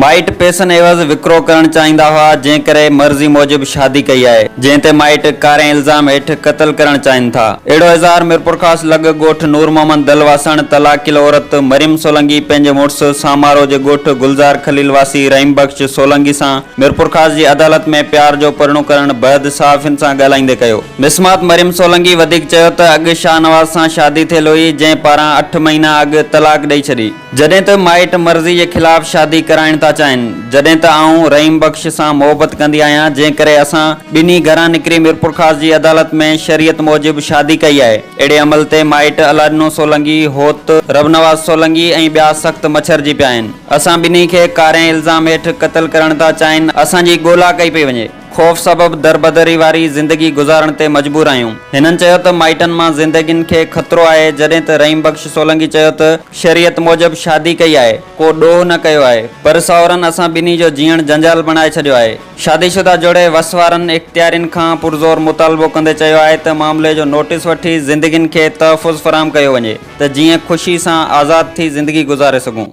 مائٽ پئسن عيوض وڪرو ڪرڻ چاهيندا هئا، جنهن ڪري مرضي موجب شادي ڪئي آهي، جنهن تي مائٽ ڪارين الزام هيٺ قتل ڪرڻ چاهين ٿا. اهڙو اظهار ميرپورخاص لڳ ڳوٺ نور محمد دل واسڻ طلاقيل عورت مريم سولنگي پنهنجي مڙس سامارو جي ڳوٺ گلزار خليل واسي رحيم بخش سولنگي سان ميرپورخاص جي عدالت ۾ پيار جو پرڻو ڪرڻ بعد صحافين سان ڳالهائيندي ڪيو. مسمات مريم سولنگي وڌيڪ چيو ته اڳ شاهنواز سان شادي ٿيل هئي، جنهن پاران اٺ مهينا اڳ طلاق ڏئي ڇڏي. جڏهن ته مائٽ مرضي جي خلاف شادي ڪرائڻ ٿا چاهين، جڏهن ته آئون رحيم بخش سان محبت ڪندي آهيان، جنهن ڪري اسان ٻنهي گهران نڪري ميرپورخاص جي عدالت ۾ شريعت موجب شادي ڪئي آهي. اهڙي عمل تي مائٽ الهڏنو سولنگي، هوت، ربنواز سولنگي ۽ ٻيا سخت مڇرجي پيا آهن. اسان ٻنهي کي ڪارين الزام هيٺ قتل ڪرڻ ٿا چاهين، اسان جي ڳولا ڪئي پئي وڃي. خوف سبب دربدري واري زندگي گذارڻ تي مجبور آهيون. هنن چيو ته مائٽن مان زندگين کي خطرو آهي جڏهن ته رحيم بخش سولنگي چيو ته شريعت موجب شادي ڪئي آهي ڪو ڏوهه نه ڪيو آهي پر ساهورن اسان ٻنهي جو جيئڻ جنجال بڻائي ڇڏيو آهي. شادي شده جوڙي وس وارن اختيارين کان پرزور مطالبو ڪندي چيو آهي ته معاملي جو نوٽيس وٺي زندگين کي تحفظ فراهم ڪيو وڃي ته جيئن خوشي سان آزاد ٿي زندگي گذاري سگهون.